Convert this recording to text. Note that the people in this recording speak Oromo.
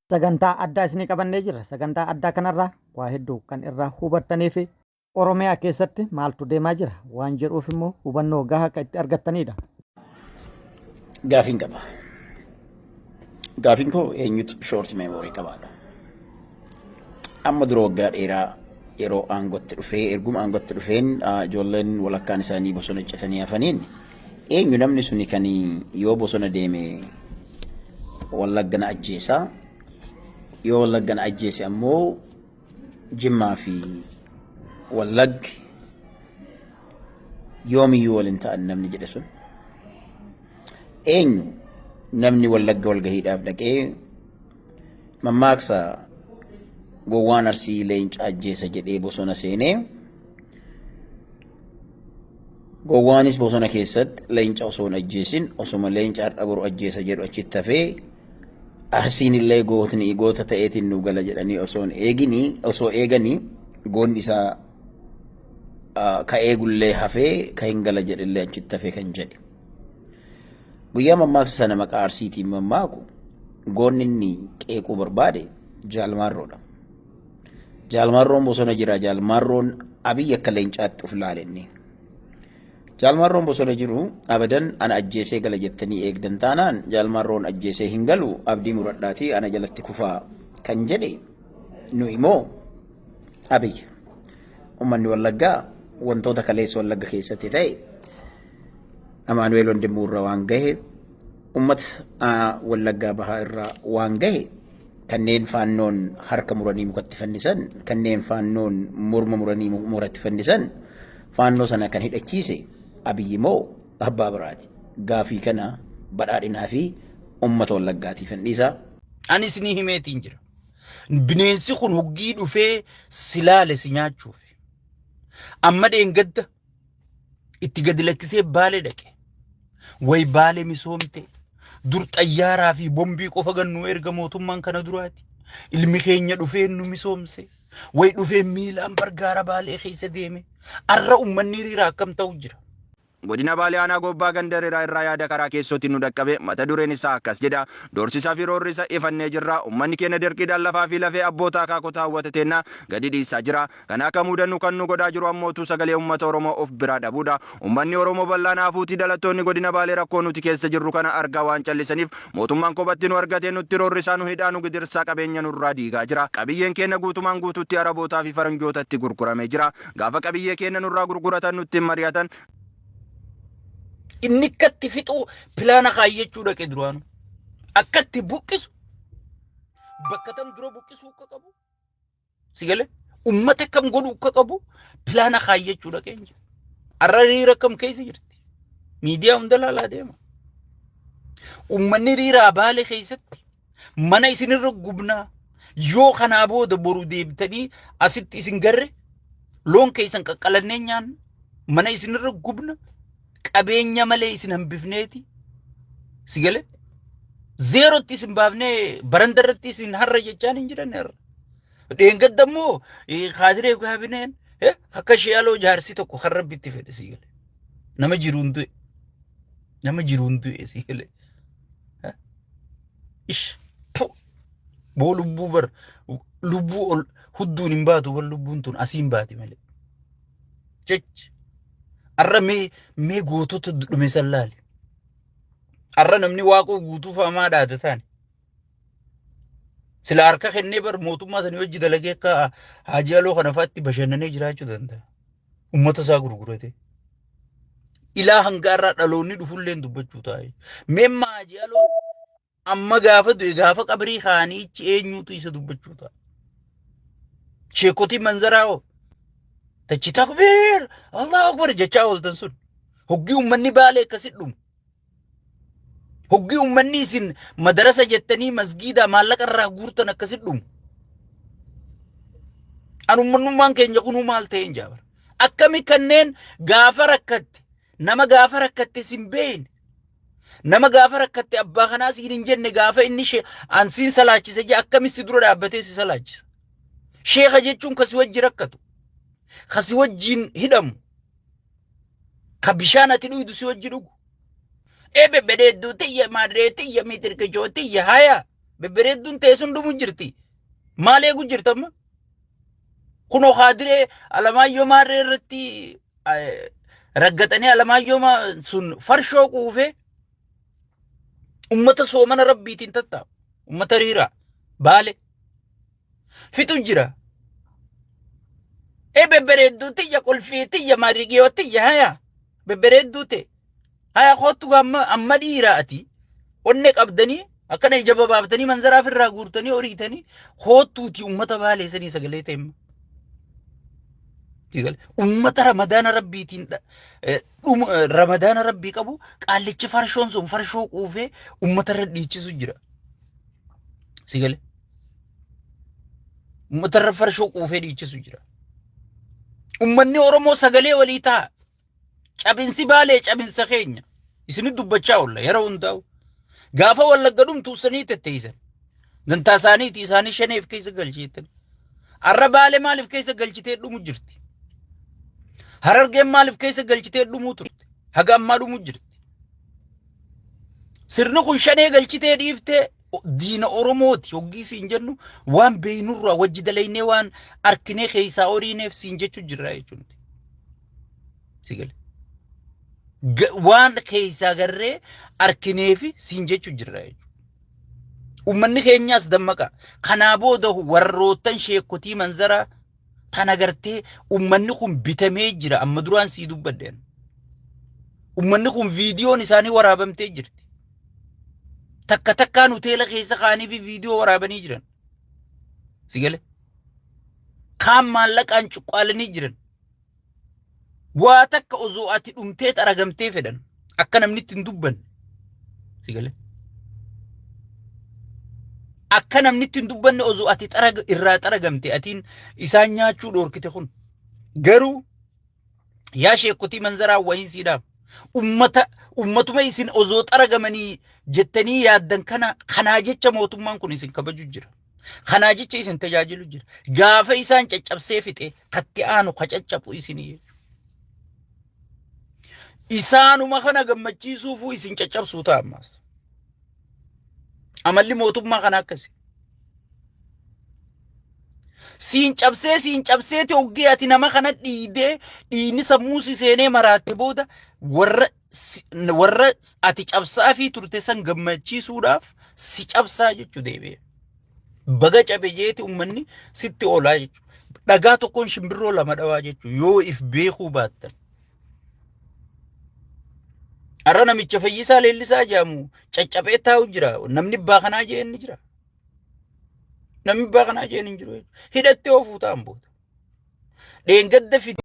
Sagantaa addaa isinii qabannee jirra. Sagantaa addaa kanarraa waa hedduu kan irraa hubattanii fi Oromiyaa keessatti maaltu deemaa jira waan jedhuuf immoo hubannoo gahaa akka itti argattanidha. Gaafiin qaba. Gaafiin koo eenyutu short memory qabaadha. Amma dura waggaa dheeraa yeroo aangootti dhufee erguma aangootti dhufeen ijoolleen walakkaan isaanii bosona citanii hafaniin eenyu namni suni kan yoo bosona deeme Wallagga na ajjeesa yoo Wallagga na ajjeese ammoo Jimmaa fi Wallaggi yoomiyyuu waliin ta'an namni jedhe sun eenyu namni Wallagga walgahiidhaaf dhaqee mammaaksa gowwaan Arsii leenca ajjeesa jedhee bosona seenee gowwaanis bosona keessatti leenca osoo hin ajjeesin osuma leenca har'a boru ajjeesa jedhu achitti hafee Arsiin illee gootni goota ta'eetiin nu gala jedhanii osoo hin eegini osoo eeganii goonni isaa ka eegullee hafee ka hin gala jedhellee achitti hafee kan jedhe. Guyyaa mammaaksa sana maqaa Arsiitiin mammaaku goonni inni qeequu barbaade Jaalmaarroodha. Jaalmarroon bosona jira. Jaalmarroon Abiy akka leencaatti of laale inni. Jaalmarroon bosona jiru abadan ana ajjeesee gala jettanii eegdan taanaan Jaalmarroon ajjeesee hin galu abdii muradhaatii ana jalatti kufaa kan jedhe nu immoo Abiy. Uummanni Wallaggaa wantoota kaleessa Wallagga keessatti ta'e Amaanu'eel Wandimuu irra waan gahe uummata Wallaggaa bahaa irraa waan gahe kanneen faannoon harka muranii mukatti fannisan, kanneen faannoon morma muranii muratti fannisan, faannoo sana kan hidhachiise Abiyyi moo abbaa biraati? Gaafii kana badhaadhinaa fi uummata Wallaggaatiif hin dhiisa. Ani isinii himeetiin jira. Bineensi kun hoggii dhufee si laale si nyaachuuf. Amma dheengadda itti gadi lakkisee Baalee dhaqe. Way Baalee misoomte. Dur xayyaaraa fi bombii qofa gannu erga mootummaan kana duraati. Ilmi keenya dhufee nu misoomse. Way dhufee miilaan bargaara Baalee keessa deeme. Arra uummanni hiriira akkam ta'u jira. Godina Baalee Aanaa Gobbaa Ganda Riraa irraa yaada karaa keessootiin nu dhaqqabe mata dureen isaa akkas jedha. Doorsisa fi roorrisa ifannee jirra. Ummanni keenya dirqiidhaan lafaa fi lafee abboota akaakota hawwata teenna gadi dhiisaa jira. Kana akka mudannu kan nu godhaa jiru ammootuu sagalee ummata Oromoo of biraa dhabuudha. Ummanni Oromoo bal'aan haafuutii dhalattoonni godina Baalee rakkoo nuti keessa jirru kana argaa waan callisaniif mootummaan kophatti nu argatee nutti roorrisaa nu hidhaa nu gidirsaa qabeenya nurraa diigaa jira. Qabiyyeen keenna guutumaan guutuutti Arabootaa fi Faranjootatti gurguramee jira. Gaafa qabiyyee keenna nurraa gurguratan nutti hin mari'atan. Inni akkatti fixuu pilaana kaayyachuu dhaqe duraanu. Akkatti buqqisu bakka tam dura buqqisuu akka qabu. Si galee ummata akkam godhuu akka qabu pilaana kaayyachuu dhaqeen jira. Har'a hiriira akkam keessa jirti. Miidiyaa hunda laalaa deema. Ummanni hiriiraa Baale keessatti mana isinirra gubnaa yoo kanaa booda boru deebitanii asitti isin garre loon keessan qaqqalannee nyaanna mana isinirra gubna qabeenya malee isin hambifneeti si galee zeerootti isin baafnee baranda irratti isin har'a jechaan hin jiran har'a. Dheengadda immoo kaadiree kaabineen akka shiyaaloo jaarsi tokko kan rabbitti fedhe si galee. Nama jiruun du'e. Nama jiruun du'e si galee. Ish boo lubbuu bar lubbuu ol hudduun hin baatu bar lubbuun tun asiin baati malee. Jechi har'a mee mee gootota dhume san laali. Har'a namni waaqoo guutuu faamaa dhaata taane. Sila harka kennee bar mootummaa sanii hojii dalagee akka Haajii Aloo kana fa'aatti bashannanee jiraachuu danda'a. Uummata isaa gurgurate. Ilaa hanga har'aa dhaloonni dhufullee dubbachuu taa'e. Meemma Haajii Aloo amma gaafa du'e gaafa qabrii kaanii ichi eenyuutu isa dubbachuu ta'a. Sheekotii manzaraa hoo tachi takbiir Allahu Akbar jechaa ooltan sun hoggii uummanni Baalee akkasi dhumu. Hoggii uummanni isin madarasa jettanii masgiidaa maallaqa irraa guurtan akkasi dhumu. An uummanummaan keenya kunuu maal ta'een jaabara. Akkami kanneen gaafa rakkatte nama gaafa rakkatte sin beeyne nama gaafa rakkatte abbaa kanaa siin hin jenne gaafa inni ishee an siin salaachise jee akkami si dura dhaabbatee si salaachisa. Sheeka jechuun kasi wajji rakkatu kasi wajjiin hidhamu ka bishaan ati dhuydu si wajji dhugu. Ebe bedheedduu tiyya maadree tiyya mitirkichoo tiyya haya. Bebbereedduun ta'e sun dhumu jirti. Maal eegu jirta amma? Kunoo kaadiree Alamaayyoo Maarree irratti raggaxanii Alamaayyoo sun farshoo quufee ummata soomana rabbiitiin tattaa'u. Ummata riiraa baale fixu jira. E bebbereedduu tiyya qulfii tiyya marigiyoo tiyya haya bebbereedduu ta'e. Haya koottu amma amma dhiiraa ati onne qabdanii akkana ija babaaftanii manzaraa ofirraa guurtanii horiitanii koottuuti ummata baalee sanii sagalee ta'e. Ummata ramadaana rabbiitiin ramadaana rabbii qabu qaallichi farshoon sun farshoo quufee ummata irra dhiichisu jira. Sigale. Ummata irra farshoo quufee dhiichisu jira. Ummanni Oromoo sagalee walii ta'a. Cabinsi baalee cabinsa keenya. Isinit dubbachaa oolla yeroo hundaa'u. Gaafa wallagga dhumtu usanii tetteessan. Dantaa isaaniiti isaanii shaneef keessa galcheettan. Arra baalee maaliif keessa galchitee dhumu jirti? Harargeen maaliif keessa galchitee dhumuu turte? Haga ammaa dhumu jirti. Sirni kun shanee galchitee dhiiftee diina Oromooti hoggii siin jennu waan beeynurraa wajji dalaynee waan arkinee keessaa horiineef siin jechuu jirra jechuudha. Si gale. Waan keessaa garree arkineefi siin jechuu jirra jechuudha. Uummanni keenyaas dammaqa. Kanaa booda warroottan sheekotii manzaraa tan agartee uummanni kun bitamee jira amma duraan sii dubbadheen. Uummanni kun viidiyoon isaanii waraabamtee jirti. Takka takkaan hoteela keessa kaa'anii fi viidiyoo waraabanii jiran. Si gale. Kaan maallaqaan cuqqaalanii jiran. Waa takka osoo ati dhumtee xaragamtee fedhan akka namni itti hin dubbanne. Si galee? Akka namni itti hin dubbanne osoo ati xaraga irraa xaragamte atiin isaan nyaachuu dhoorkite kun. Garuu yaa sheekotii manzaraa wayiin siidhaaf ummata ummatuma isin osoo xaragamanii jettanii yaaddan kana kanaa jecha mootummaan kun isin kabaju jira. Kanaa jecha isin tajaajilu jira. Gaafa isaan caccabsee fixe katti aanu ka caccabu isinii jechuudha. Isaanuma kana gammachiisuufuu isin caccabsuu ta'a ammaas. Amalli mootummaa kana akkasi. Siin cabsee siin cabseeti hoggee ati nama kana dhiidee dhiigni sammuu si seenee maraatte booda warra warra ati cabsaafii turte san gammachiisuudhaaf si cabsaa jechuu deebi'e. Baga cabe jeeti ummanni sitti oolaa jechuu. Dhagaa tokkoon shimbirroo lama dhawaa jechuu yoo if beekuu baattan. Har'a namicha Fayyisaa Leellisaa jedhamu caccabee taa'u jira. Namni abbaa kanaa jeen ni jira. Namni abbaa kanaa jeen hin jiru jechuudha. Hidhattee oofuu ta'an booda. Dheengadda fide.